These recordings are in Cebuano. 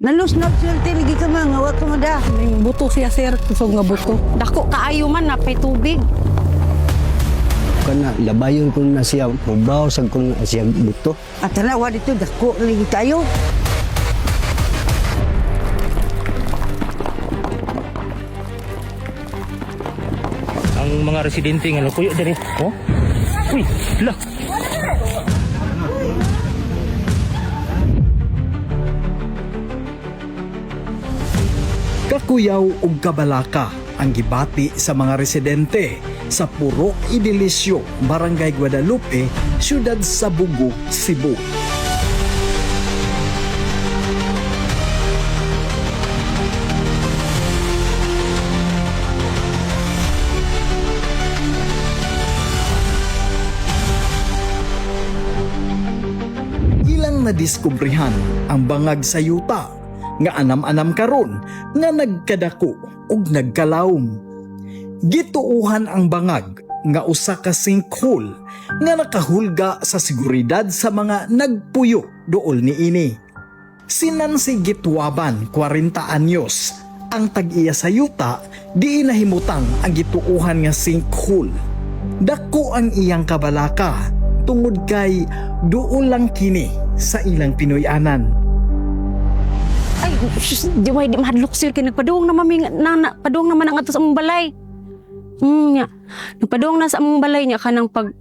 Nalusnab swerte lagi ka man, wa ka mada. May buto siya, sir, kusog nga buto. Dako kaayo man na pay tubig. Kana labayon ko na siya, mubaw sa ko na siya buto. At tanawa dito dako lagi kayo. Ang mga residente nga nakuyo diri. Oh. Uy, la. Kakuyaw ug kabalaka ang gibati sa mga residente sa Purok Idilisyo, Barangay Guadalupe, Siyudad Sabugo, Cebu. Ilang nadiskubrihan ang bangag sa yuta nga anam-anam karon nga nagkadako ug nagkalawom. Gituuhan ang bangag nga usa ka sinkhole nga nakahulga sa seguridad sa mga nagpuyo dool niini. Si Nancy Gitwaban, 40 anyos, ang tag-iya sa yuta, diin nahimutang ang gituuhan nga sinkhole. Dako ang iyang kabalaka tungod kay duol lang kini sa ilang Pinoy-anan. Ay, sus, di way di mahadlok, sir, kay nagpadung na mami na, padung naman ang ato sa among balay. Nya. Nagpadung na sa among balay niya kanang pag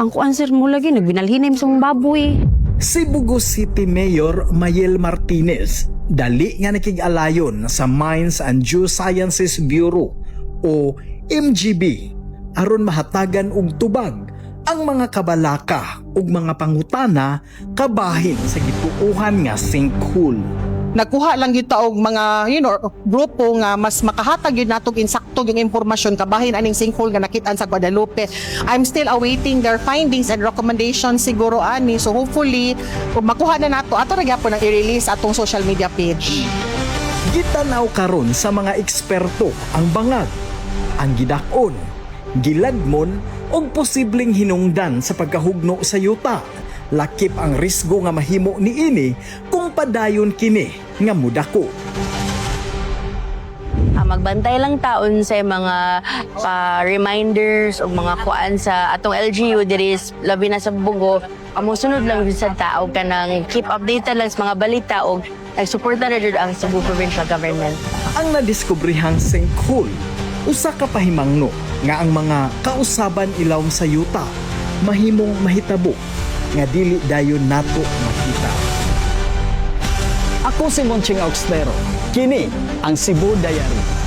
ang kuan, sir, mo lagi nagbinalhinay sa among baboy. Cebu City Mayor Mayel Martinez dali nga nakig-alayon sa Mines and Geosciences Bureau o MGB aron mahatagan og tubag ang mga kabalaka ug mga pangutana kabahin sa gituohan nga sinkhole. Nagkuha lang gyud ta og mga grupo nga mas makahatag gyud natog insakto yung impormasyon kabahin aning sinkhole nga nakit-an sa Guadalupe. I'm still awaiting their findings and recommendations siguro ani. So hopefully kung makuha na nato ato ra gyapon ang i-release atong social media page. Gitanaw karon sa mga eksperto ang bangag, ang gidak-on, gilagmon ug posibleng hinungdan sa pagkahugno sa yuta. Lakip ang risgo nga mahimo niini kung padayon kini nga mudako. Magbantay lang taon sa mga pa reminders o mga kuan sa atong LGU diri labi na sa Bugo. Amo sunod lang jud sa tao kanang keep updated lang sa mga balita og nagsuporta na jud ang Cebu Provincial Government. Ang nadiskubrihang sinkhole, usa ka pahimangno nga ang mga kausaban ilawom sa yuta mahimong mahitabo nga dili dayon nato makita. Ako si Monching Augstero. Kini ang Cebu Diary.